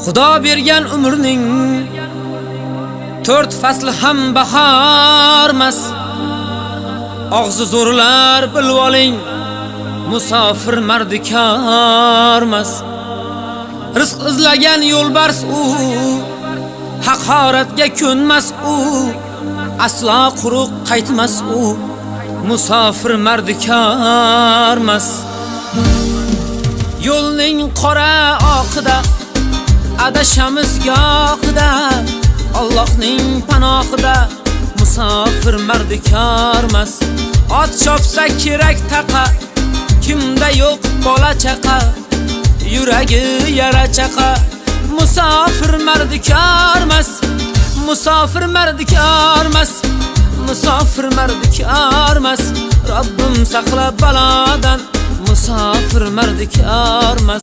Xudo bergan umrning 4 fasli ham bahormas. Og'zi zo'rlar bilib oling, musofir mardikormas. Rizq izlagan yo'lbars u, haqoratga ko'nmas u, aslo quruq qaytmas u, musofir mardikormas. Yo'lning qora oqida adashamiz gohida, Allohning panohida musofir mardikormas. Ot chopsa kerak taqa, kimda yo'q bola chaqa, yuragi yara chaqa, musofir mardikormas. Musofir mardikormas, musofir mardikormas. Robbim saqla balodan, musofir mardikormas.